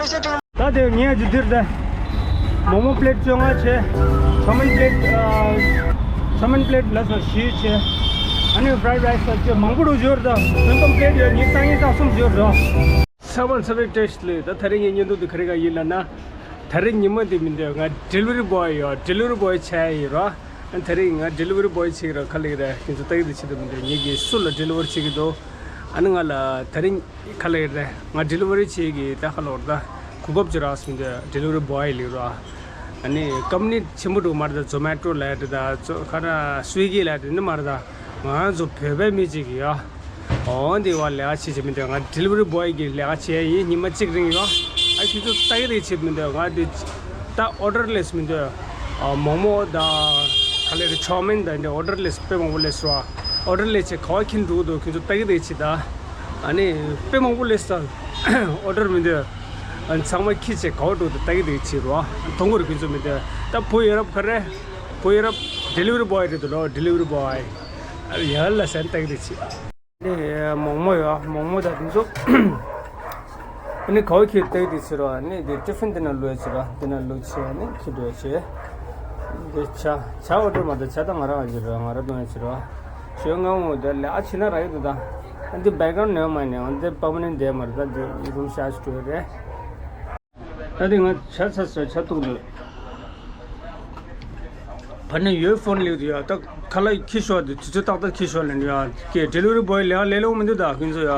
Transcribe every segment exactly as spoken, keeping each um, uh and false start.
ད་དེ་ངས་ཇི་ལྟར་ད་མོག་མོག་པླེ་ཊི་བཅོ་ལྔ་བྱས། ཆོ་མིན་པླེ་ཊི་ཨ། ཆོ་མིན་པླེ་ཊི་ལ་སོགས་བཞི་བྱས། ཨ་ནི་ཕ་རའེ་ཌི་རའེ་སི་ལ་སོགས་མང་པོ་རུ་འབྱོར་ད། ཁྱོན་བསྡོམས་པླེ་ཊི་ཡོད་ཉིས་སྟོང་ཉིས་སྟོང་གསུམ་འབྱོར་འགྲོ། ཚང་མ་ཚང་མའི་བཀྲ་ཤིས་བདེ་ལེགས། ད་དེ་རིང་ངའི་བརྙན་ཐུང་འདི་ག་རེ་ག་ཡིན་ལབ་ན། དེ་རིང་ཉི་མ་འདི་མི་འདོད། ང་ཌེ་ལི་ཝ་རི་བོའི་ཡོད། ཌེ་ལི་ཝ་རི་བོའི་བྱས་ཡིན་རོ། ཨ་དེ་རིང་ང་ཌེ་ལི་ཝ་རི་བོའི་བྱེད་ཀྱི་རོ། ག་ལེ་རེད། ཁྱེད་ཚོ་ལྟ་གི་འདུག་ཆེད་དུ་མི་འདོད། ངེད་ཀྱིས་སུ་ལ་ཌེ་ལི་ཝ་རི་བྱེད་ཀྱི་འདུག་ཨ་ནི་ང་ལ་དེ་རིང་ག་ལེ་རེད། ང་ཌེ་ལི་ཝ་རི་བྱེད་ཀྱི་ད་ཧ་ལོར་ད་གོ་སྐབས་ཅིག་རག་སོང་། འདི་ཌེ་ལི་ཝ་རི་བོའི་ལབ་རོ། ཨ་ནི་ཀམ་པ་ནི་ཆེན་པོ་འདྲ་མ་རེད་ད། ཛོ་མེ་ཊོ་ལབ་རེད་ད། ཛོ་ཁ་ར་སུའི་གི་ལབ་རེད་ནི་མ་རེད་ད། ང་ཚོ་བོད་པའི་མི་གཅིག་གིས་ཡ། འོ་འདི་བ་ལས་ཀ་བྱེད་ཀྱི་མི་འདུག་ང་ཌེ་ལི་ཝ་རི་བོའི་གི་ལས་ཀ་བྱས་ཡིན། ཉི་མ་གཅིག་རིང་ཡོད། ཨ་ཁྱེད་ཚོ་ལྟ་གི་རེད་བྱེད་མི་འདུག་ང་འདི་ད་ཨོ་ཌར་ལེ་སི་མི་འདུག་ཨ་མོག་མོག་དང་ག་ལེ་རེད། ཆོ་མིན་དང་འདི་ཨོ་ཌར་ལེ་སི་དཔེ་མང་པོ་ལེ་སི་རོ། ཨོ་ཌར་ལེ་སི་བྱས་ག་བ་ཁྱེར་འགྲོ་གི་འདུག་ཁྱེད་ཚོ་ལྟ་གི་རེད་བྱེད་ད། ཨ་ནི་དཔེ་མང་པོ་ལེ་སི་ད་ཨོ་ཌར་མི་འདུག་ཨ་ཚང་མ་ཁྱེར་བྱས་ག་བ་འགྲོ་གི་འདུག་ལྟ་གི་རེད་བྱེད་རོ། མཐོང་གི་རེད་ཁྱེད་ཚོ་མི་འདུག་ད་བོད་ཡ་རབས་ག་རེ། བོད་ཡ་རབས་ཌེ་ལི་ཝ་རི་བོའི་རེད་འདུག་ལོ། ཌེ་ལི་ཝ་རི་བོའི་ཡ་ལ་ཟེར་ལྟ་གི་རེད་བྱེད། དེ་མོག་མོག་ཡོད། མོག་མོག་དང་དེ་ཚོ། ཨ་ནི་ག་བ་ཁྱེར་ལྟ་གི་རེད་བྱེད་རོ། ཨ་ནི་དེ་ཊི་ཕིན་དེ་ན་བླུགས་བྱེད་རོ། དེ་ན་བླུགས་བྱས་ཨ་ནི་ཁྱེར་འགྲོ་བྱེད། དེ་ཇ་ཇ་ཨོ་ཌར་མ་ད་ཇ་ད་ང་རང་ཨ་ཅི་རོ། ང་རང་འདོན་བྱེད་རོ། ཞོ་ང་འོ་དེ་ལས་ཨ་ཕྱི་ན་རག་གི་འདུག་ད། ཨ་འདི་བེག་གྷ་རའུན་ཌི་ནེ་བར་མའིན་ནས་ཨ་འདི་པར་མ་ནེན་ཊི་དེ་མ་རེད་ད། འདི་རུམ་ཤར་ཅིག་འགྲོ་རེད། ད་དེ་ང་ཇ་ཚ་ས་ཇ་འཐུང་འདོད། ཕ་ནས་ཡོད་ཕོན་ལེགས་འདུག་ཡ། ད་ཁ་ལག་ཁྱེར་ཤོག་དེ་དུས་ཚོད་ཏག་ཏག་ཁྱེར་ཤོག་ལབ་འདུག་ཡ། ཀྱེ་ཌེ་ལི་ཝ་རི་བོའི་ལས་ཀ་ལས་སླ་པོ་མི་འདུག་ད་ཁྱེད་ཚོ་ཡ།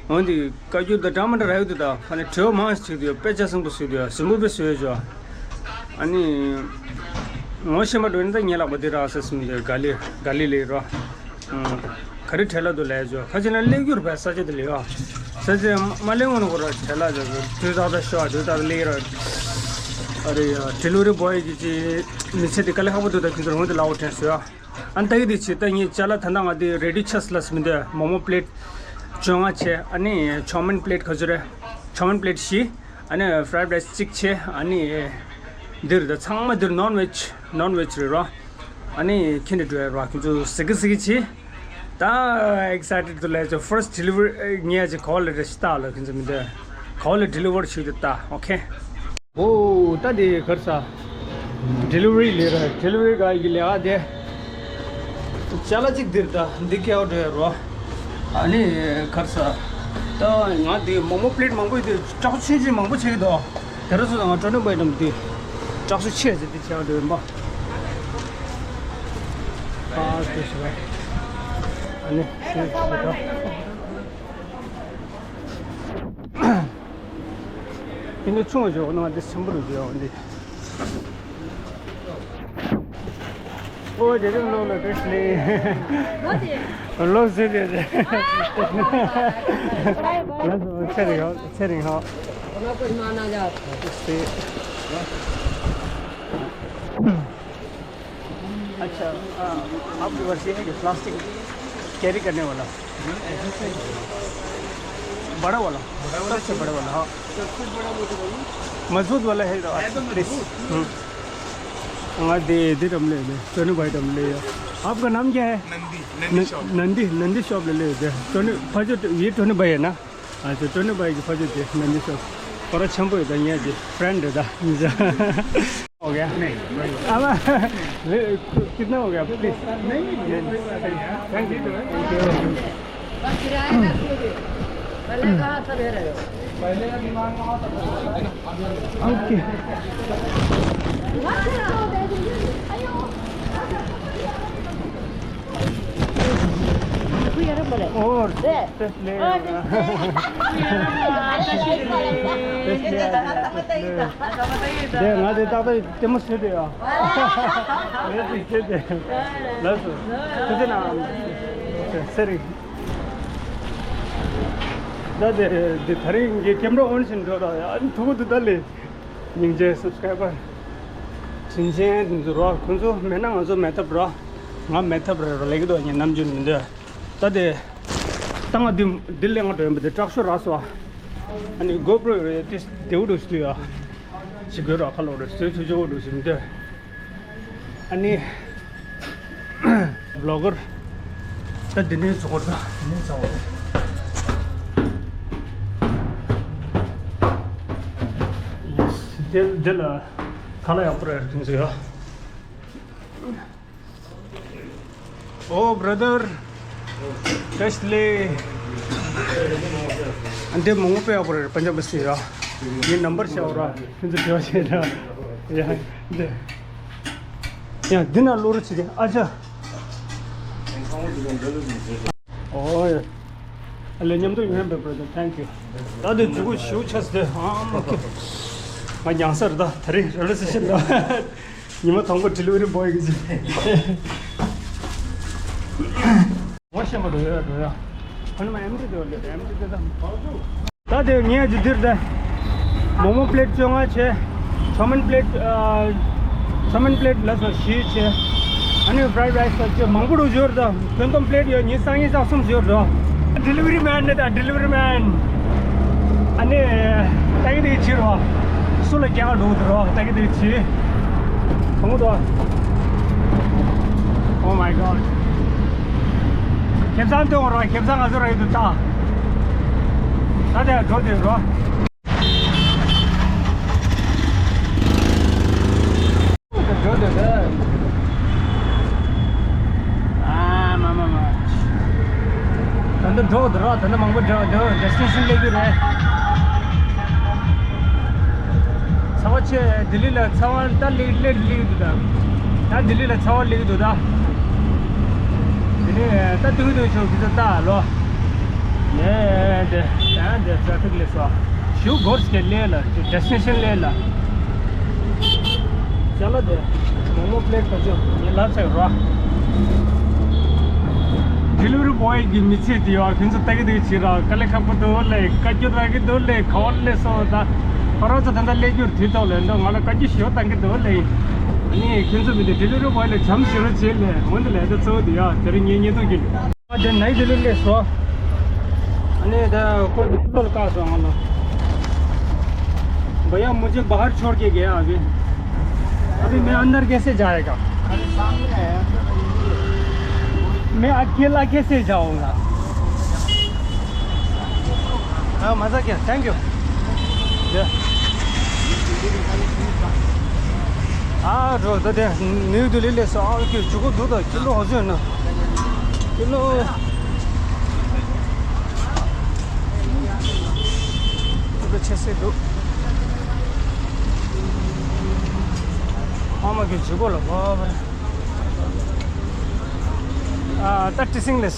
འོན་ཏེ་བཀའ་བཀྱོན་དང་འདྲ་མི་འདྲ་རག་གི་འདུག་ད་ཕ་ནས་དྲི་བ་མང་ཞིག་དྲིས་འདུག་ཡ། དཔེ་ཆ་བཟང་པོ་བཟོས་འདུག་ཡ། བཟང་པོ་དཔེ་བཟོས་ཡོད་ཅོ། ཨ་ནི་ངོ་ཤེས་པ་འགྲོ་ཡིན་ད་ངེད་ལག་པ་འདི་རག་ས་སུམ་འདི་ག་ལེ་ག་ལེ་ལེ་རོ། ག་རེ་བྲེལ་ལ་འདུག་ལས་ཅོ། ཁ་ཅིག་ན་སླེབས་རྒྱུར་བས་ས་ཆ་དེ་ལས་ཡོ། ས་ཆ་མ་སླེབས་སྔོན་ཁོ་ར་བྲེལ་ལ་ཅོ། དུས་ཏག་ཏག་ཤོག་དུས་ཏག་ཏག་སླེབས་ར། ཨ་རེ་ཡ་ཌེ་ལི་ཝ་རི་བོའི་གི་ཅི་མི་ཚེ་དེ་དཀའ་ལས་ཁག་པོ་འདུག་ད་ཁྱོད་ཚོ་ངོ་དེ་ལག་པ་དྲན་སོ་ཡ། ཨ་ནི་ད་གི་དེ་ཆེ་ད་ངས་ཅ་ལག་ད་ལྟ་ང་དེ་རེ་ཌི་ཆགས་ལ་སི་མི་འདོད། མོག་མོག་པླེ་ཊི་བཅོ་ལྔ་བྱས། ཨ་ནི་ཆོ་མིན་པླེ་ཊི་ག་ཚོད་རེད། ཆོ་མིན་པླེ་ཊི་བཞི། ཨ་ནི་ཕ་རའེ་ཌི་རའེ་སི་གཅིག་བྱས། ཨ་ནི་འདིར་ད་ཚང་མ་འདིར་ནོན་ཝེ་ཇི་ནོན་ཝེ་ཇི་རེད་རོ། ཨ་ནི་ཁྱེད་འདྲ་འགྲོ་ཡ་རོ། ཁྱེད་ཚོ་ཟི་གི་ཟི་གི་བྱས། ད་ཨེག་སའི་ཊེཌ་དུ་ལས་ཚོ་ཕར་སི་ཊི་ཌེ་ལི་ཝ་རི་ངས་ཅིག་ག་བ་ལ་རེ་ཞིག་ལྟ་ལ་ཁྱེད་ཚོ་མི་འདོད། ག་བ་ལ་ཌེ་ལི་ཝ་རི་བྱེད་དུ་ལྟ། ཨོ་ཁེ། ཨོ་ད་དེ་གར་ས་ཌེ་ལི་ཝ་རི་ལས་ར་ཌེ་ལི་ཝ་རི་ག་ཡི་ལས་ཨ་དེ། ཅ་ལག་ཅིག་འདིར་ད་འདི་ཁེ་ཨོ་འགྲོ་ཡ་རོ། ཨ་ནི་གར་ས། ད་ང་དེ་མོག་མོག་པླེ་ཊི་མང་པོ་ཡོད་དེ་སྐྲག་ཆུང་ཆུང་མང་པོ་ཆགས་ཀྱི་འདུག་དེ་ར་སོ་ང་ཀྲོ་ནི་བའི་དམ་དེ་སྐྲག་ཆུང་ཆེ་ཟེར་དེ་ཆེ་བ་འདྲ་ཡིན་པ། ཨ་དེ་ཞིག་ཨ་ནི་དེ་ཞིག་ཨིན་དུ་ཆུང་བ་བྱོས་ན་འདི་ཆེན་པོ་རུ་བྱོས་འདི། ཨོ་རྒྱལ་ཁབ་ལོག་ལ་བཀྲ་ཤིས་བདེ་ལེགས། ལོག་ཟེར་ཏེ། ལགས་སོ་ཚེ་རིང་ཧོ་ཚེ་རིང་ཧོ། अच्छा, हाँ, आपके पास ये है कि प्लास्टिक कैरी करने वाला? बड़ा वाला? सबसे बड़ा वाला, हाँ। मजबूत वाला है तो प्लीज। हम्म। हाँ, दे, दे, टोनी भाई, टोनी। आपका नाम क्या है? नंदी, नंदी शॉप। नंदी, नंदी शॉप ले ले, दे। टोनी, भाई, जो ये टोनी भाई है ना? अच्छा, टोनी भाई की फौज होती है, नंदी शॉप। पर अच्छा, हम बोलते हैं, ये जी, फ्रेंड है, दा। हो गया? नहीं। अब, कितना हो गया, प्लीज? नहीं, नहीं, नहीं। Thank you. बस किराया का दे दे। पहले कहा था, ले रहे हो। पहले का दिमाग में आता था। ओके। और टेस्ट ले। टेस्ट ले। ང་དེ་ཏག་ཏག་ལྟད་མོ་བཟོས་ཏེ་ཡ། རེད་དེ་བྱས་ཏེ། ལགས་སོ། ཐུགས་རྗེ་གནང་། སེ་རི། ད་དེ་དེ་ད་རིང་གི་ཀེམ་ར་ཨོན་ཞིག་འགྲོ་ར་ཡ་ཐུག་གི་འདུག་ད་ལེ། སྙིང་རྗེ་སབ་སི་ཁ་རའི་བར། དྲིན་ཆེན་དེ་ཚོ་རོ། ཁོང་ཚོ་མེད་ན་ང་ཚོ་མེད་ཐབས་རོ། ང་མེད་ཐབས་རེད་རོ། ལེགས་འདུག་ཉིན་ནམ་རྒྱུན་མི་འདོད། ད་དེ། ད་ང་འདི་འདི་ལས་ང་འགྲོ་ཡིན་པ་དེ་དྲག་ཤོས་རག་སོ། ཨ་ནི་གོ་པྲོ་རེད་དེ་དེའུ་འགྲོ་ཞིག་ཡ། ཞིག་དགོས་རོ་ཁ་ལོ་རེད་སོ་ཆུ་ཆུ་འགྲོ་ཞིག་མི་འདོད། ཨ་ནི། བི་ལོག་གར། ད་འདི་ནས་ཚོགས་ད་འདི་ནས་ཚོགས། འདི་ལ་ཁ་ལག་ཡག་པོ་རེད་ཁྱེད་ཚོ་ཡ། ཨོ་བྷ་ར་དར། བཀྲ་ཤིས་བདེ་ལེགས། ཨ་འདི་མང་པོ་དཔེ་ཡག་པོ་རེད་པན་ཇབ་སི་ཡ། ངའི་ནམ་བར་བྱས་འོ་ར་ཁྱེད་ཚོ་དྲི་བ་བྱས་ར། ཡ་འདི། ཡ་འདི་ན་བླུག་རོགས་བྱེད་དེ་ཨ་ཅག་ཨོ་ཡ། ཨ་ལས་མཉམ་དུ་ཡོང་ཡ་འབད་པར་དང་thank you། ད་དེ་མཇུག་གུ་ཞུ་ཆས་དེ་ཨ་མ་ཁེ། ང་མྱང་སར་ད་ད་རེས་རེ་ལི་སི་ཤན་ད། ཉི་མ་དང་པོ་delivery boy་གི་ཟིན། ངོ་ཤེས་མ་འགྲོ་ཡ་འགྲོ་ཡ། ཁོ་ནི་མ་ཨེམ་ཌི་དེ་བ་ལེ་ཨེམ་ཌི་དེ་ད། ད་དེ་ངས་ཇི་འདིར་དེ། མོག་མོག་པི་ལེཊ་བཅོ་ལྔ་བྱས། ཆོ་མིན་པི་ལེཊ་ཨ། ཆོ་མིན་པི་ལེཊ་ལ་སོགས་བཞི་བྱས། ཨ་ནི་ཕ་རའེ་ཌི་རའེ་སི་ལ་བཅོས་མང་པོ་འདུག་ཞོར་དང་ཁྱོན་བསྡོམས་པི་ལེཊ་ཡོད་ཉིས་སང་ཉིས་སང་གསུམ་ཞོར་འགྲོ། delivery man་ནི་དང་delivery man། ཨ་ནི། ད་གི་དེ་གི་ཕྱིར་བ། སུ་ལ་རྒྱག་འགྲོ་འདུག་རོ་ད་གི་དེ་གི་ཕྱིར། གང་འདུག Oh my god། ཁེ་བཟང་སྟོན་རོ་ཁེ་བཟང་ང་ཚོ་ར་ཡོད་དུ་ད། ད་དེ་འགྲོ་དེ་རོ། འགྲོ་དེ་ད། ཨ་མ་མ་མ། ད་འདི་འགྲོ་དེ་རོ་ད་འདི་མང་པོ་འགྲོ་འགྲོ་destination་སླེབས་རྒྱུ་རེད། ཚ་བ་ཆེ་ལྡི་ལི་ལ་ཚ་བ་ད་སླེབས་སླེབས་སླེབས་འདུག་ད། ད་ལྡི་ལི་ལ་ཚ་བ་སླེབས་འདུག་ད། དེ་ནས་ད་ཏུའུ་ཏུའུ་ཆོ་གི་ཚོ་ལྟ་ལོ། ནས་དེ་ད་འདི་traffic་སླེབས་སོ། ཞུ་སྒོར་སྐད་ལས་ལ་destination་སླེབས་ལ། ཅ་ལ་དེ་མོག་མོག་པི་ལེཊ་ད་ཆོ་ངས་ལབ་ཚར་རོ། delivery boy་གི་མི་ཚེ་དེ་ཡོད་ཁྱོད་ཚོ་ལྟ་གི་འདུག་ཅི་ར་དཀའ་ལས་ཁག་པོ་འདུག་ལས་དཀའ་སྐྱོ་རག་གི་འདུག་ལས་ག་བར་སླེབས་སོང་ད། ཁོ་རང་ཚོ་ད་ལྟ་སླེབས་རྒྱུར་དུས་ཐོག་ལས་འདུག་ང་ལ་དཀའ་སྐྱོ་ཞེ་པོ་བཏང་གི་འདུག་ལས། ཨ་ནི་ཁྱོད་ཚོ་མི་དེ་delivery boy་ལ་བྱམས་ཞེ་པོ་བྱེད་ལས་འོན་ཏེ་ལས་ད་གཙོ་བོ་དེ་ཡ་དེ་རིང་ངའི་བརྙན་ཐུང་གི། ཨ་དེ་ནའི་དེ་ལས་སླེབས་སོ། ཨ་ནི་ད་ཁོ་གི་ཐུགས་ལ་བཀག་སོང་ང་ལ། भैया मुझे बाहर छोड़ के गया अभी। अभी मैं अंदर कैसे जाएगा? मैं अकेला कैसे जाऊंगा? हाँ, मज़ा किया। Thank you। ཨ་འགྲོ་ད་དེ་ནིའུ་ལྡི་ལི་སླེབས་སོ། ཨ་ཀི་ཇུ་གུ་འདུག་ད་ཀི་ལོ་ཧོ་ཟོས་ན་ཀི་ལོ། ཀི་ལོ་ཆེ་སེ་འདུག་ཨ་མ་ཀི་ཇུ་གུ་ལ་བ་བ། ཨ་ད་ཏི་སིང་སླེབས་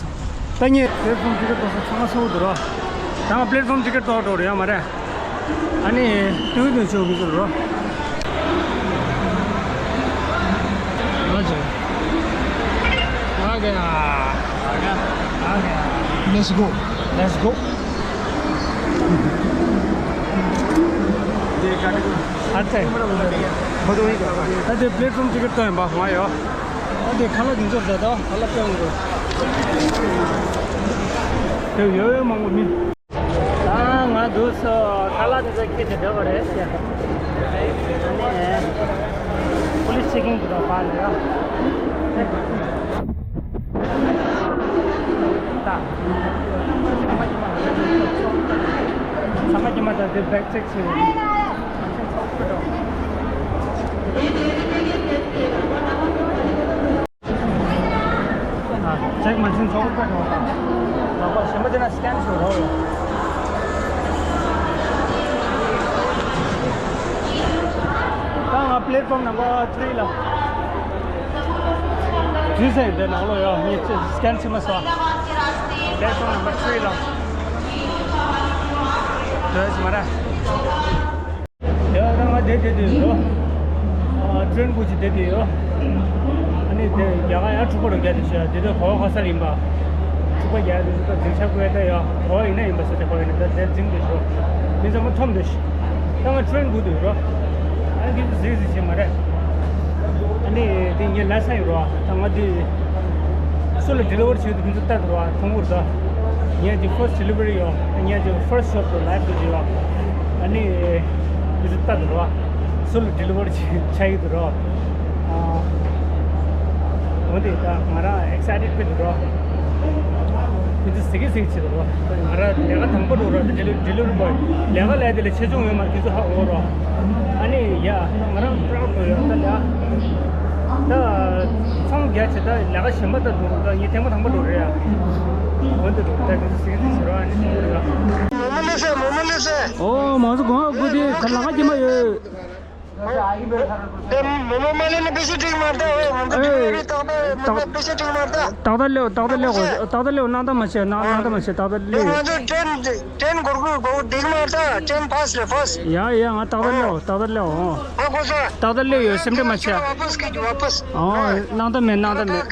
སོ། ད་ངས་platform ticket་ཐོག་ཚང་མ་སོ་འདུག་རོ། ད་ང་platform ticket་ཐོག་འགྲོ་རེད་ཡ་མ་རེད། ཨ་ནི་ཏུའུ་ཏུའུ་ཆོ་གི་ཟེར་རོ། ཨ་ཅེ། ཨ་ག་ཡ། ཨ་ག་ཡ། Let's go. Let's go. ཨ་ཙེ། ད་དེ་platform ticket་ཐོག་ཡིན་པ་ང་ཡོ། ཨ་དེ་ཁ་ལག་འདི་ཚོ་འདྲ་ད་ཁ་ལག་སྟོན་འགྲོ། དེ་ཡོད་ཡོད་མང་པོ་མིན། ད་ང་འདུག་སོ་ཁ་ལག་འདི་ཚོ་ཁྱེར་ཏེ་འགྲོ་བ་རེད་ཟེར། ཨ་ནི་police checking་འདུག་ད་པར་ལ་ཡ། ད་ཚང་མ་ཀྱི་མ་ད་དེ་back check་བྱེད། ཅེག་མ་ཕྱིན་ཚོགས་པ་ཁྲོད་དང་། ལག་པ་གཞན་པ་དེ་ན་scan་ཞུ་རོགས། ད་ང་platform number three་ལ། ཇུས་ཟེར་དེ་ནང་ལོགས་ཡོད་ངས་scan་བྱེད་མ་སོང་། Platform number three་ལ། དོས་མ་ར། དེ་བ་ད་ང་དེ་དེ་དེ་ཡོད། ཨ་train་སྒུག་ཅིག་དེ་དེ་ཡོད། ཨ་ནི་དེ་རྒྱ་གར་ཡང་འཁྲུག་པ་རུ་རྒྱ་དེ་ཤོད་དེ་དེ་གོ་བ་ག་ས་ལ་ཡིན་པ། འཁྲུག་པ་རྒྱ་དེ་ཤོད་འཛིང་ཆ་བཀོད་ད་ཡོད་གོ་བ་ཡིན་ན་ཡིན་པ་ས་ཆ་གོ་བ་ཡིན་ན་ད་དེ་འཛིང་དེ་ཤོད། མི་ཚང་མ་འཐོམ་དེ་ཤོད། ད་ང་train་སྒུག་དེ་ཡོད། ཨ་ནི་དེ་གཟིགས་གཟིགས་བྱེད་མ་རེད། ཨ་ནི་དེ་ངས་ལ་ས་ཡོད་རོགས་ད་ང་དེ། སུ་ལ་deliver་བྱེད་དུ་ཁྱོད་ཚོ་ལྟ་དུ་བ་ཐོང་བུར་ད། ངས་ཀྱི་first delivery་ཡོད། ངས་ཀྱི་first shop་དུ་live་དུ་བྱེད་ཡོད། ཨ་ནི་ཁྱོད་ཚོ་ལྟ་དུ་བ་སུ་ལ་deliver་བྱེད་ཆ་ཡི་དུ་རོ། འོན་ཏེ་ད་ང་རང་excited་པེ་དུ་རོ། ཁྱེད་ཚོ་ཟེར་གི་ཟེར་གི་བྱེད་དོ། ང་རང་ལས་ཀ་དང་པོ་འགྲོ་ར། ཌི་ལི་ཌི་ལི་ཝ་རི་བོའི་ལས་ཀ་ལས་དེ་ལས་ཆེ་ཆུང་ཡོད་མ་རེད། ཁྱེད་ཚོ་ཧ་གོ་རོགས། ཨ་ནི་ཡ་ང་རང་པྲོའུ་ཌི་ཡོད་ད་ལས། ད་ཚོང་རྒྱག་བྱེད་ད་ལས་ཀ་གཞན་པ་ད་འགྲོ་རོགས། ད་ངས་ཐེངས་མ་དང་པོ་འགྲོ་རེད་ཡ། འོན་ཏེ་འགྲོ་ད་ཁྱེད་ཚོ་ཟེར་གི་ཟེར་གི་བྱེད་རོགས། ཨ་ནི་ཐུག་གི་རེད་ཡ། མོ་མོ་ལེ་སེ། མོ་མོ་ལེ་སེ། ཨོ་མང་སུ་གོང་ཨ་གུ་དེ་ཁ་ལག་ཁ་ཅི་མ་ཡོད། དེ་མོ་མོ་མ་ལེན་ན་པེ་ཤ་སྤྲད་མ་ད། ཨོ་མོ་མོ་ཨེ། རི་ཏག་ཏག་མོ་མོ་པེ་ཤ་སྤྲད་མ་ད། ཏག་ཏག་ལེའོ། ཏག་ཏག་ལེའོ། ཏག་ཏག་ལེའོ། སྣང་དག་མ་བྱེད། སྣང་སྣང་དག་མ་བྱེད། ཏག་ཏག་ལེའོ། ང་ཚོ་ཊེན་ཊེན་གོར་གུ་གོ་འགྲིག་མ་ད། ཊེན་ཕ་སི་རེད་ཕ་སི། ཡ་ཡ་ང་ཏག་ཏག་ལེའོ། ཏག་ཏག་ལེའོ། ཨོ་ཁོ་ས། ཏག་ཏག་ལེའོ་ཡོད་སེམས་ཁྲལ་མ་བྱེད། ཝ་པ་སི་ཁི་ཇུ་ཝ་པ་སི། ཨོ་སྣང་དག་མེད། སྣང་དག་མེད།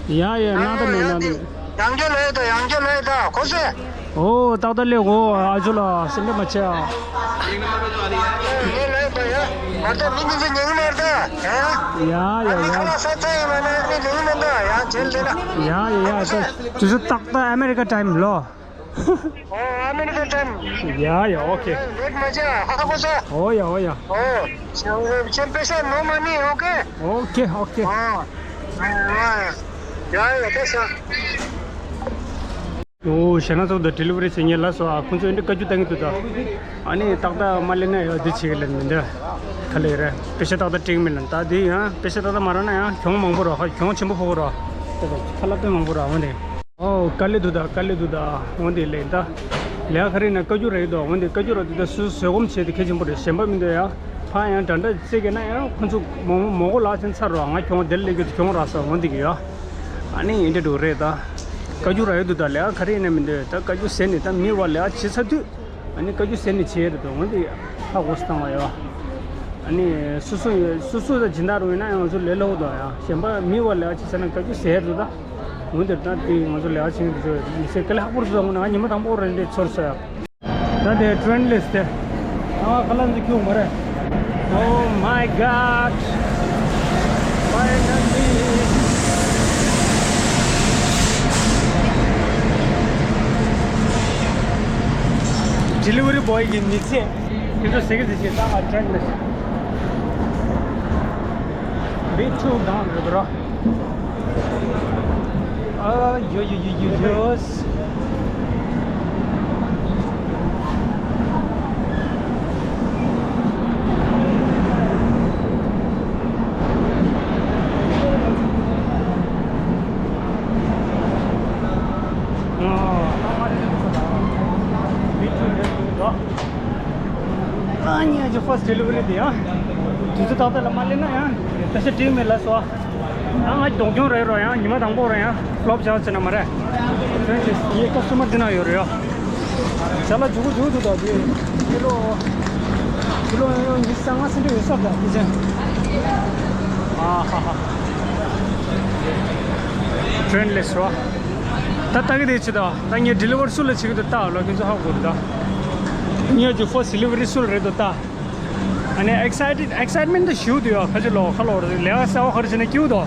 ཡ་ཡ་སྣང་དག་མེད། སྣང་དག་མེད། ཡང་བསྐྱར་ལོས་དང་ཡང་བསྐྱར་ལོས་དང་ཁོ་ཚོས། ཨོ་ཏག་ཏག་ལེ། འོ་ཨ་ཇོ་ལ་སེམས་ཁྲལ་མ་བྱེད་ཨ། ངས་ལོས་དང་ཡ། མ་ད་མི་འདི་ཚོ་ཉན་གི་མ་རེད་ད། ཡ་ཡ་ཡ། ཁ་ལག་ས་ཚ་ཡིན་མ་ན་མི་ཉན་གི་མ་ད་ཡ་བྱེད་ལེ་ན། ཡ་ཡ་ཡ། ད་དུས་ཚོད་ཏག་ཏག་ཨ་མེ་རི་ཀ་ཊེམ་ལོ། ཨོ་ཨ་མེ་རི་ཀ་ཊེམ། ཡ་ཡ་ཨོ་ཁེ། ལེཊ་མ་བྱ་ཧ་གོ་ས། ཨོ་ཡ་ཨོ་ཡ། ཨོ། ཁྱེད་པེ་ཤ་ནོ་མ་ནི་ཨོ་ཁེ། ཨོ་ཁེ་ཨོ་ཁེ། ཨོ། ཡ་ཡ་པེ་ཤ། ཨོ་ཞེ་ན་ཚོགས་དང་ཌི་ལི་ཝ་རི་བྱེད་མཁན་ལ་སོགས་ཨ་ཁོང་ཚོས་འདི་བཀའ་བཀྱོན་བཏང་གི་འདུག་ད། ཨ་ནི་ཏག་ཏག་མ་ལེན་ན་ཡ་འདི་བྱེད་གི་ལེན་མི་འདུག་ག་ལེ་རེད། པེ་ཤ་ཏག་ཏག་སྤྲད་གི་མེད་ལེན། ད་འདི་ཡང་པེ་ཤ་ཏག་ཏག་མ་རག་ན་ཡང་གྱོང་མང་པོ་རག་ཧ་གྱོང་ཆེན་པོ་ཕོག་གི་རག་ཁ་ལག་དཔེ་མང་པོ་རག་འོ་ནི། ཨོ་དཀའ་ལས་འདུག་ད་དཀའ་ལས་འདུག་ད། འོན་ཏེ་ལས་ད། ལས་ཀ་རིགས་ན་བཀའ་བཀྱོན་རེད་འདུག་འོན་ཏེ་བཀའ་བཀྱོན་ར་འདུག་ད་སུ་བཟོད་སྒོམ་བྱེད་དེ་གལ་ཆེན་པོ་རེད། གཞན་པ་མི་འདུག་ཡ། ཕ་ཡང་འདྲ་འདྲ་རྩེ་གི་ན་ཡང་ཁོ་ཚོ་མོ་མོ་མོ་གོ་ལག་ཆེན་ཚར་རོ་ང་གྱོང་དེར་ལས་རྒྱུ་དེ་གྱོང་རག་ས་འོན་ཏེ་གི་ཡ། ཨ་ནི་ཡིན་འདྲ་འདུག་རེད་ད། བཀའ་བཀྱོན་ར་ཡོད་འདུག་ད་ལས་ཀ་རིགས་ན་མི་འདུག་ད་བཀའ་བཀྱོན་ཟེར་ནས་ད་མི་བ་ལས་ཀ་བྱེད་ཚར་དུས། ཨ་ནི་བཀའ་བཀྱོན་ཟེར་ནས་བྱས་རེད་དོ་འོན་ཏེ་ཧ་གོ་སི་བཏང་བ་ཡོད། ཨ་ནི་སོ་སོ་ཡོད་སོ་སོ་ད་སྦྱིན་བདག་རུ་ཡིན་ན་ཡང་ང་ཚོ་ལས་སླ་པོ་དང་ཡང་གཞན་པ་མི་བ་ལས་ཀ་བྱེད་ཟེར་ན་བཀའ་བཀྱོན་ཟེར་རེད་ད། འོན་ཏེ་ད་དེ་ང་ཚོ་ལས་ཀ་བྱེད་མཁན་དེ་ཚོ་མི་ཚེ་དཀའ་ལས་ཁག་པོ་རེད་ད། ང་ཉི་མ་དང་པོ་རེད་འདྲ་ཚོར་སོང་ཡ། ད་དེ་ཊེན་ལེ་སི་དེ། ཨ་ཁ་ལག་འདི་ཁྱུག་མ་རེད། Oh my god. Finally. ཌི་ལི་ཝ་རི་བོའི་གི་མི་ཚེ། དེ་ཚོ་ཟེར་གི་ཟེར་གི་ད་ང་ཊེན་ལེ་སི། Big two down རེད་ར། ཨ་ཡོ་ཡོ་ཡོ་ཡོ་ཡོ། ཨ་ནི་ཨ་ཅོ་ཕར་སི་ཊི་ཌི་ལི་ཝ་རི་དེ་ཡང་དུས་ཚོད་ཏག་ཏག་ལ་མ་སླེབས་ན་ཡང་ད་ཤ་སྤྲད་མེད་ལ་སོ། ཨ་ང་གདོང་ཁྱོང་རེད་རོ་ཡང་ཉི་མ་དང་པོ་རེད་ཡང་ཕློབ་བྱ་ཟེར་ན་མ་རེད། ཡེ་ཀ་སི་ཊོ་མར་དེ་ན་ཡོད་རེད་ཡ། ཅ་ལག་འཇུག་གི་འཇུག་གི་འདུག་ད་དེ་ཀི་ལོ་ཀི་ལོ་ཉི་ཤུ་རྩ་ལྔ་ཟིན་འགྲོ་ཡོད་ས་ད་དེ་ཅན། ཨ་ཧ་ཧ། ཊེན་ལེ་སི་རོ། ད་ལྟ་གི་དེ་ཅི་ད་ད་ངས་ཌི་ལི་ཝར་སུ་ལ་བྱེད་གི་འདུག་ད་ལོ་ཁྱོད་ཚོ་ཧ་གོ་རེད་ད། ངས་ཀྱི་ཕར་སི་ཊི་ཌི་ལི་ཝ་རི་སུ་ལ་རེད་འདུག་ད། ཨ་ནི་ཨེག་སའི་ཊེཌ་ཨེག་སའི་ཊི་མེན་ཊི་ཞེ་པོ་འདུག་ཡ། ཁ་ཅིག་ལོ་ཁ་ལོ་རེད་ལས་ཀ་གསར་པ་ག་རེ་བྱས་ན་སྐྱིད་པོ་འདུག་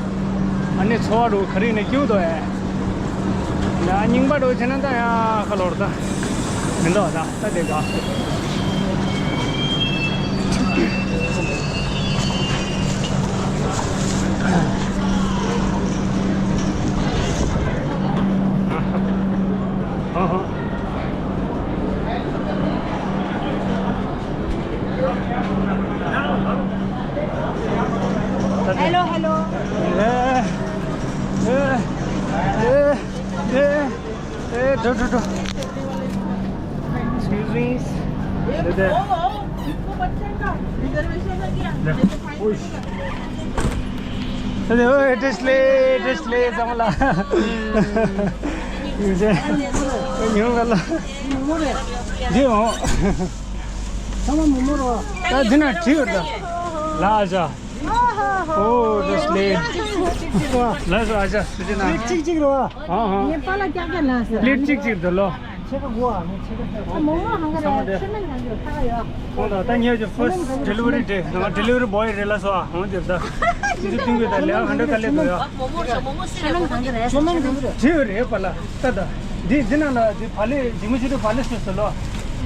ཨ་ནི་འཚོ་བ་འགྲོ་ག་རེ་ཡིན་ན་སྐྱིད་པོ་འདུག་ཨེ། ཡ་རྙིང་པ་འགྲོ་བྱས་ན་ད་ཡ་ཁ་ལོ་རེད་ད། མི་འདུག་ད་ད་དེ་ག་ཨ་ཧ། Hello, hello. ཨེ། ཨེ། ཨེ། ཨེ། ཨེ། འགྲོ་འགྲོ་འགྲོ། Excuse me. ཨེ། ཨོ། ཨོ། ཨོ། ཨོ། བཀྲ་ཤིས་བདེ་ལེགས། བཀྲ་ཤིས་བདེ་ལེགས་ཚང་མ་ལ། ཉོ་ག་ལ། འདི་འོང་། ཚང་མ་མོ་མོ་རོ། ད་འདི་ན་བྲིས་ཡོད་ད། ལ་ཨ་ཅག་ཨོ་བཀྲ་ཤིས་བདེ་ལེགས། ལགས་སོ་ཨ་ཅག་སུ་ཅི་ན། གཅིག་གཅིག་རོ། ཨ་ཧ། ངས་པཱ་ལགས་ཀྱག་ཀྱག་ལ་ཟེར། ལེབ་གཅིག་གཅིག་འདུག་ལོ། ཕྱེད་ཀ་དགོས་ཨ་མི་ཕྱེད་ཀ་ཟེར། མོ་མོ་ཧང་ག་རེད། ཚེ་སྨད་གང་གི་ཕ་ག་ཡོད། ཁོང་དང་ད་ངས་ཀྱི་ཕར་སི་ཊི་ཌི་ལི་ཝ་རི་དེ་ང་ཌི་ལི་ཝ་རི་བོའི་རེད་ལ་སོ་ཨ་ཧོང་དེར་ད། ཁྱེད་ཚོ་མཐུན་དགོས་ད་ལས་ཀ་ག་འདྲ་དཀའ་ལས་འདུག་ཡ། མོ་མོ་རེད་མོ་མོ་སི་རེད་མོ་མོ་རེད། བྲིས་ཡོད་རེད་པཱ་ལགས་ད་ད། འདི་འདི་ནང་ལ་འདི་བག་ལེབ་འདི་མི་ཆུ་དུ་བག་ལེབ་སོ་སོ་ལོ།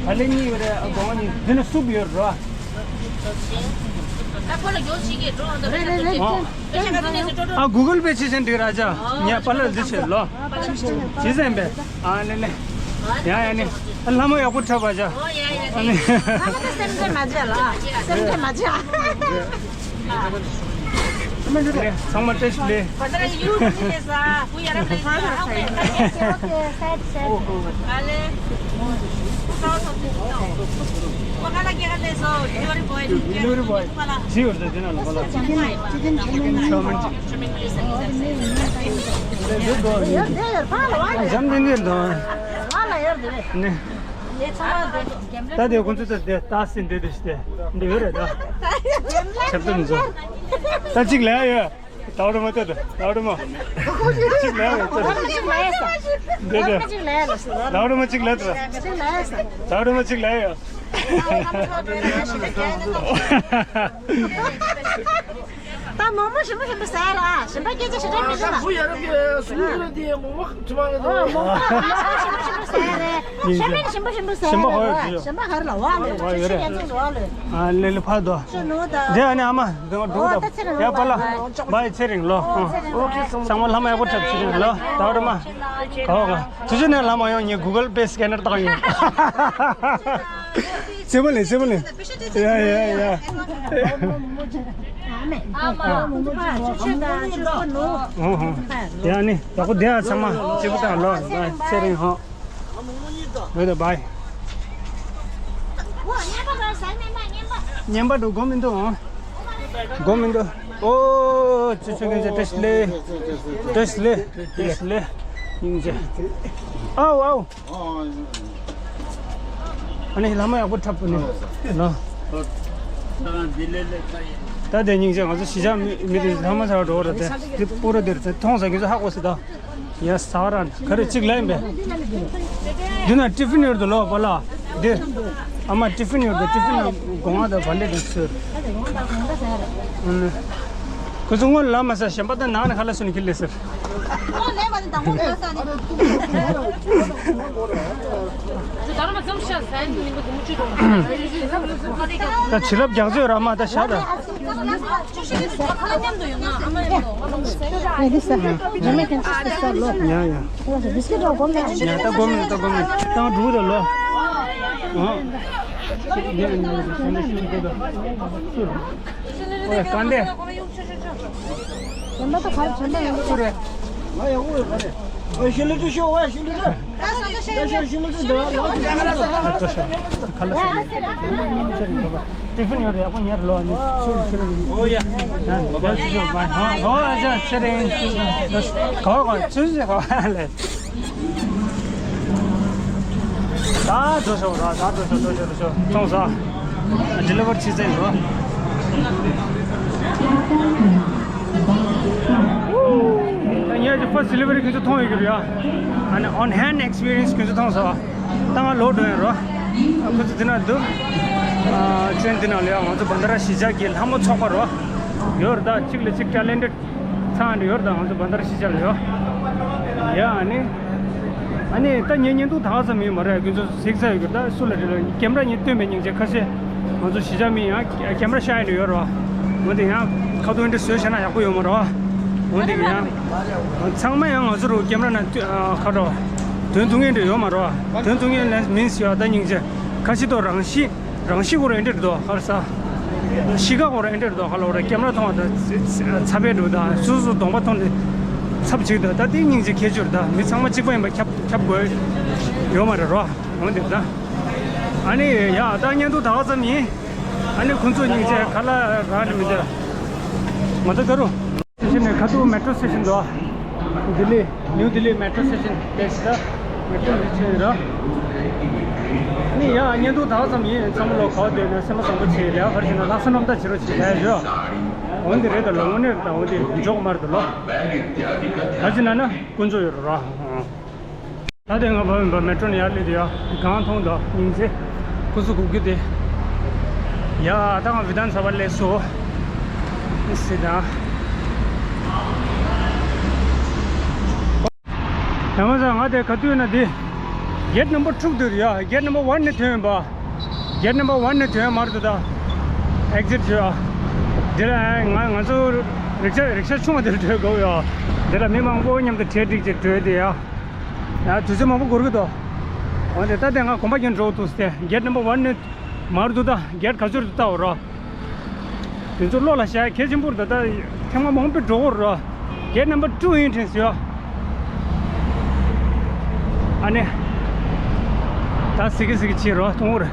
བག་ལེབ་གཉིས་ཡོད་རེད་ཨ་སྒོ་ང་གཉིས་འདི་ནི་སུབ་ཡོད་རོ། ཨ་Google Pay བྱེད་ཆེན་འགྲིག་ར་ཅག་ངས་པཱ་ལགས་འདི་བྱེད་ལོ། ཇི་ཟེར་བས། ཨ་ནི་ནི། ཡ་ཡ་ནི། ཨ་ལྷ་མོ་ཡག་པོ་འཁྲབ་པ་ཅག་ཨ་ནི། ལྷ་མོ་དེ་སེམས་ཅན་མ་བྱ་ལ། སེམས་ཅན་མ་བྱ། ཚང་མ་བཀྲ་ཤིས་བདེ་ལེགས། Delivery boy. ཇི་ཡོད་ཟེར་དེ་ན་ལ་བ་ལ། ཇམ་དེ་འདིར་དང་། ནི། ད་དེ་ཁོང་ཚོ་ད་དེ་ད་སྲིད་འདི་དེ་ཞིག་དེ་འདི་ཡོད་རེད་ད། ཆབ་ཏུ་མི་འཛོ། ད་གཅིག་ལས་ཡོད། ད་བར་མ་ད་ད་བར་མ། གཅིག་ལས་ཡོད་ད། འདི་དེ། ད་བར་མ་གཅིག་ལས་ད། ད་བར་མ་གཅིག་ལས་ཡོད། ད་མོག་མོག་ཞིམ་པོ་ཞིམ་པོ་ཟ་ར། ཞིམ་པ་སྐད་ཆ་ཞེ་དྲག་མི་འདུག་ལ། ཨོ་མོག་མོག་ཞིམ་པོ་ཞིམ་པོ་ཟ་ར། ཤ་མེད་ཞིམ་པོ་ཞིམ་པོ་ཟ་ར། ཞིམ་པ་ཧོ་ཡོད་ཞིམ་པ་ཧར་ལ་བ་ལ་ཡོད་རེད། ཨ་ལེ་ལེ་ཕ་དོ། ཤ་ནུ་ད། དེ་ཨ་ནི་ཨ་མ་དེ་འགྲོ་ད། ཡ་པ་ལ། བའི་ཚེ་རིང་ལོ། ཚང་མ་ལྷ་མ་ཡག་པོ་འཁྲབ་ཚེ་རིང་ལོ། ད་བར་མ། ག་བ་ག་དུས་ཚོད་ནས་ལྷ་མ་ཡོང་ངས་Google Pay scanner བཏང་ཡོད། སེམས་པ་ལས་སེམས་པ་ལས། ཡ་ཡ་ཡ། ཨ་མ་ཨ་མ་ཨ་མ་ཨ་མ་ཨ་མ། ཡ་ནི་ཡག་པོ་བསྡད་ཨ། ཚང་མ་གཅིག་པུ་དང་ལོ་ཚེ་རིང་ཧོ། ཝེ་ད་བའི། ཉན་པ་འགྲོ་དགོས་མི་འདུག་ཨང་། དགོས་མི་འདུག་ཨོ་ཚེ་ཚེ་ཚེ་བཀྲ་ཤིས་བདེ་ལེགས། བཀྲ་ཤིས་བདེ་ལེགས། བཀྲ་ཤིས་བདེ་ལེགས། སྙིང་རྗེ། ཨའོ་ཨའོ། ཨ་ནི་ལྷ་མོ་ཡག་པོ་འཁྲབ་ནི་ལོ། ད་དེ་སྙིང་རྗེ། ང་ཚོ་གཞིས་ཆགས་མི་མི་དེ་ལྷ་མོ་ཟ་བར་འགྲོ་བ་རེད་དེ། དེ་སྤུ་ར་དེར་ཚེ་མཐོང་ས་ཁྱེད་ཚོ་ཧ་གོ་སྲིད་ད། ཡ་ཟ་བ་ར་ག་རེ་གཅིག་ལ་ཡིན་པས། འདི་ན་ཏི་ཕིན་ཡོད་དོ་ལོ་པ་ལ། འདི། ཨ་མ་ཏི་ཕིན་ཡོད་དོ། ཏི་ཕིན་ན་སྒོ་ང་དང་བ་ལེ་དེ་ཚོས། ཁོ་ཚོ་སྔོན་ལ་མ་ཟ་ཞེན་པ་དང་ནང་ནས་ཁ་ལ་སུ་ནས་ཁྱེར་ལས་ཟེར། ད་བྱིན་རླབས་རྒྱག་ཚོད་ར་མ་ད་བཞག་ད། ཡ་ཡ། ད་སྒོམ་ནས་ད་སྒོམ་ནས་ཏང་འགྲུག་ད་ལོ། ཨ། ཨོ་ཡ་གང་དེ། ཏི་ཕིན་ཡོད་རེད་ཡག་པོ་ཉར་ལོ་ནི། ཨོ་ཡ། ཨོ་ཨ་ཅག་ཚེ་རིང་། ག་བ་ག་ཚུལ་ཟེར་ག་བ་ལས། ད་འགྲོ་ཤོག་ར། ད་འགྲོ་ཤོག་འགྲོ་ཤོག་འགྲོ་ཤོག་མཐོང་ས། ཌི་ལི་ཝར་བྱེད་ཚར་ཡོད། ད་ངས་ཀྱི་ཕར་སི་ལི་ཝར་ཁྱོད་ཚོ་མཐོང་ཡོད་ཀྱི་རེད་ཡ། ཨ་ནི་on hand experience ཁྱོད་ཚོ་མཐོང་ས། ད་ང་ལོག་འགྲོ་ཡིན་རོ། ཁོ་ཚོ་འདི་ན་འདུག་ཨ་ཅན་འདི་ན་ལ་ཡ་ང་ཚོ་བན་དྷ་ར་གཞིས་ཆགས་ཀྱི་ལྷ་མོ་ཚོགས་པ་རོ། ཡོད་རེད་ད། གཅིག་ལ་གཅིག་ཊེ་ལེན་ཊེཌ་ཚང་འདི་ཡོད་རེད་ད། ང་ཚོ་བན་དྷ་ར་གཞིས་ཆགས་ལ་ཡོད། ཡ་ཨ་ནི། ཨ་ནི་ད་ངའི་བརྙན་ཐུང་ད་ག་ཙམ་ཡིན་མ་རེད། ཁྱོད་ཚོ་གཟིགས་ཚར་ཡོད་ཀྱི་རེད་ད། སུ་ལ་རེད་ལ་ཀེམ་ར་གཉིས་སྟོན་པའི་སྙིང་རྗེ། ཁ་ཤས་ང་ཚོ་གཞིས་ཆགས་མི་ཡང་ཀེམ་ར་ཤར་ཡིན་ཡོད་རེད་བ། འོན་ཏེ་ཡང་ཁ་ཐུག་འདི་བཟོས་བྱས་ན་ཡག་པོ་ཡོད་མ་རེད་བ། འོན་ཏེ་ཡང་ཚང་མ་ཡང་ང་ཚོ་རུ་ཀེམ་ར་ནང་ཁ་རོ། དོན་ཐུང་ངེས་འདྲ་ཡོད་མ་རེད་བ། དོན་ཐུང་ངེས་ལན་མིན་ཟེར་བ་ད་སྙིང་རྗེ། ཁ་ཤས་ཐོག་རང་ཤི། རང་ཤི་སྐོར་ཨེ་འདྲ་རེད་དོ། ཧར་ས། གཤིས་ཀ་སྐོར་ཨེ་འདྲ་རེད་དོ། ཧ་ལོ་ར་ཀེམ་ར་མཐོང་བ་དང་ཚ་བས་འགྲོ་དང་སོ་སོ་གདོང་པ་མཐོང་ནས་ཚབ་ཅིག་དང་ད་དེ་སྙིང་རྗེ་ཁྱད་ཆོས་རེད། ད་མི་ཚང་མ་གཅིག་པ་ཡིན་པ་ཁྱབ་ཁྱབ་དགོས་ཡོད་མ་རེད་རོ། འོན་ཏེ་ད། ཨ་ནི་ཡ་ད་བརྙན་ཐུང་ད་ག་ཙམ་ཡིན། ཨ་ནི་ཁོང་ཚོ་སྙིང་རྗེ་ག་ལ་རང་ནས་མི་འདོད། ང་ཚོ་ད་རུང་། སི་ཊེ་ཤན་ནས་ཁ་ཐུག་མེ་ཊོ་སི་ཊེ་ཤན་འདུག་ལྡི་ལི། ནིའུ་ལྡི་ལི་མེ་ཊོ་སི་ཊེ་ཤན་དེ་ཤི་ད་མེ་ཊོ་སི་ཊེ་ཤན་ར། ནི་ཡ་བརྙན་ཐུང་ད་ག་ཙམ་ཡིན། ཚང་མ་ལོ་ག་བ་སྡོད་ན་སེམས་པ་བཟང་པོ་བྱེད་ལས་ཁར་ཕྱིན་ན་ལྷག་བསམ་རྣམ་དག་བྱེད་རོགས་བྱེད་ལས་ཞོ། འོན་ཏེ་རེད་ད་ལོ། དངོས་གནས་རེད་ད། འོན་ཏེ་འཇོག་མ་རེད་ད་ལོ། ད་ཕྱིན་ན་ན་དཀོན་མཆོག་ཡོད་རོགས་ར། ད་དེ་ང་བབས་ཡིན་པ་མེ་ཊོ་ནས་ཡར་སླེབས་དུས་ཡ་གང་མཐོང་དང་སྙིང་རྗེ། ཁུ་ཚུར་གུག་རྒྱུ་དེ། ཡ་ད་ང་བི་དྷཱན་ས་བྷ་སླེབས་སོ། སི་ད། ཡ་མ་ཟ་ང་དེ་ག་དུས་ན་དེ། གེ་ཊི་ནམ་བར་ཊུ་དུ་རེད་ཡ། གེ་ཊི་ནམ་བར་ཝན་ནས་ཐོན་ཡིན་པ། གེ་ཊི་ནམ་བར་ཝན་ནས་ཐོན་མར་དུ་ད། ཨེག་ཛིཊ་བྱོས་ཨ། འདི་ལ་ང་ང་ཚོ་རིག་ཤ་རིག་ཤ་ཆུང་བ་འདིར་བྲོས་དགོས་ཡོད། འདི་ལ་མི་མང་པོ་མཉམ་དུ་གྲལ་སྒྲིག་ཅིག་བྲོས་ཏེ་ཡ། ཡ་དུས་ཚོད་མང་པོ་འགོར་གི་འདུག་འོན་ཏེ་ད་ལྟ་ང་གོམ་པ་རྒྱག་འགྲོ་འདུག་སྟེ། གེཊ་ནམ་བར་ཝན་ནི་མར་འདུག་ད་གེཊ་ག་ཚོད་འདུག་ལྟ་འོ་རོ། དེ་ཚོ་བློ་ལ་བཞག་གལ་ཆེན་པོ་རེད། ད་ཐེངས་མ་མང་པོ་འགྲོ་གི་རེད། གེཊ་ནམ་བར་ཊུ་ཡིན་དྲན་སོང་། ཨ་ནི། ད་ཟི་གི་ཟི་གི་བྱེད་རོགས་གཏོང་རེད།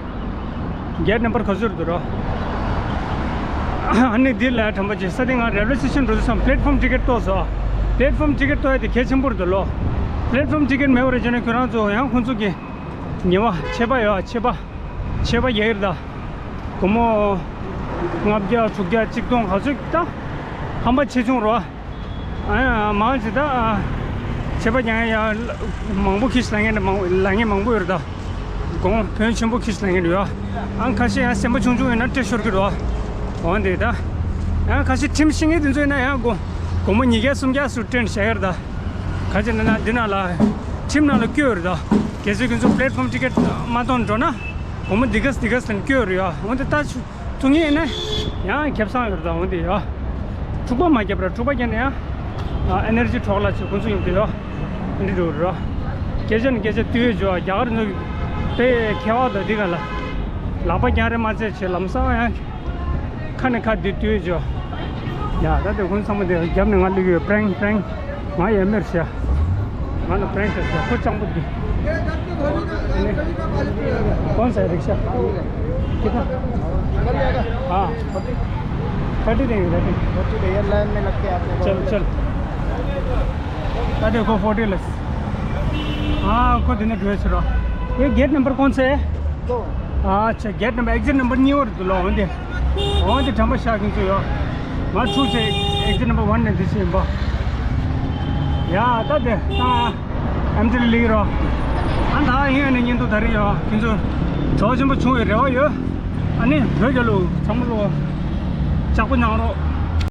གེཊ་ནམ་བར་ག་ཚོད་འདུག་རོགས། ཨ་ནི་འདི་ལ་དྲན་པ་བྱེད་ས་དེ་ང་རེལ་ཝེ་སི་ཊེ་ཤན་འགྲོ་དུས་སམ་པླེ་ཊི་ཕོམ་ཊི་ཀེཊ་གཏོང་སོང་། པླེ་ཊི་ཕོམ་ཊི་ཀེཊ་གཏོང་ཡ་དེ་གལ་ཆེན་པོ་རེད་ལོ། པླེ་ཊི་ཕོམ་ཊི་ཀེཊ་མེད་པ་རེད་བྱས་ན་ཁྱོད་རང་ཚོ་ཡང་ཁོང་ཚོ་གི་ཉེ་བ་ཆད་པ་ཡོད། ཆད་པ་ཆད་པ་རྒྱག་གི་རེད་ད། སྒོར་མོ་ལྔ་བརྒྱ་དྲུག་བརྒྱ་གཅིག་སྟོང་ག་ཚོད་ད། ཧམ་པ་ཆེ་ཆུང་རོ། ཨ་ཡ་མང་ཆེ་ད། ཆད་པ་རྒྱག་ཡ་མང་པོ་ཁྱི་ལ་ངན་མང་ལ་ངན་མང་པོ་ཡོད་རེད་ད། གོང་ཕོན་ཆེན་པོ་ཁྱི་ལ་ངན་ཡོད། ཨང་ཁ་ཤས་ཡང་སེམས་པ་ཆུང་ཆུང་ཡོད་ན་སྤྲད་ཤོར་གི་རོ། འོན་ཏེ་ད། ཨང་ཁ་ཤས་ཁྲིམས་ཤེས་མཁན་དེ་ཚོ་ཡིན་ན་ཡང་སྒོ་སྒོར་མོ་ཉིས་བརྒྱ་སུམ་བརྒྱ་སུ་སྤྲད་བཞག་ཡོད་རེད་ད། ག་ཅི་ན་ན་འདི་ནང་ལ་ཁྲིམས་ནང་ལ་བཀོད་ཡོད་རེད་ད། གལ་སྲིད་ཁྱོད་ཚོ་པླེ་ཊི་ཕོམ་ཊི་ཀེཊ་མ་གཏོང་འགྲོ་ན། སྒོར་མོ་འདི་ག་འདི་ག་ཟེར་བཀོད་ཡོད་རེད་ཡ། འོན་ཏེ་ད་ཆུ་ཐུག་ངེས་ཡིན་ན་ཡང་ཁེ་བཟང་ཡོད་རེད་ད། འོན་ཏེ་ཡ། འཁྲུག་པ་མ་བརྒྱབ་ར། འཁྲུག་པ་བརྒྱབ་ན་ཡང་ཨ་ཨེ་ནར་ཇི་འཕྲོ་བརླག་བྱེད་ཁོང་ཚོ་ཡོང་དུས་ཡ། འདི་འགྲོ་ར། སྐད་ཆ་ནི་སྐད་ཆ་ལྟོས་བྱོས། རྒྱ་གར་ཚོ་དཔེ་མཁས་པ་དང་འདི་ག་ལ་ལག་པ་རྒྱང་རིང་མ་བཙལ་བྱས་ལམ་སང་ཡང་། ཁ་ནས་ཁ་འདི་ལྟོས་བྱོས། ཡ་ད་དེ་ཁོང་ཚང་མ་དེ་རྒྱབ་ནས་ང་ལུས་ཡོད། པྲེང་པྲེང་། ང་ཡ་མེར་ཤ། ང་ལ་པྲེང་ཤ་ཤ་ཁོ་སྤྱང་པོ་དེ། कौन सा है रिक्शा? कितना? हाँ। थर्टी देंगे, thirty. Thirty भैया, लाइन में लग के आते हैं। चल, चल। ད་དེ་ཁོ་ཕོར་ཊི་ལས། ཨ་ཁོ་དེ་ནས་འགྲོ་ཟེར་རོ། ये गेट नंबर कौन सा है? दो। ཨ་ཆ་གེཊ་ནམ་བར་ཨེག་ཛིཊ་ནམ་བར་གཉིས་པ་རེད་འདུག་ལོ། འོན་ཏེ། འོན་ཏེ་དྲན་པ་བཞག་གིན་ཚོད་ཡོད། ང་ཁྲུག་ཆེ་ཨེག་ཛིཊ་ནམ་བར་ཝན་ནས་འདི་ཕྱིན་པ། ཡ་ད་དེ་ད་ཨེམ་ཊི་ལི་ལིག་རོ། ཨ་ད་ཡིན་ཡང་ནས་ཉིན་དུ་ད་རེ་ཡོད་ཁྱོད་ཚོ། གྲོགས་ཆེན་པོ་བྱུང་བའི་རེ་བ་ཡོད། ཨ་ནི་བོད་རྒྱལ་ལོ་ཚང་མ་ལོ། ལྕགས་པོ་གནང་རོགས།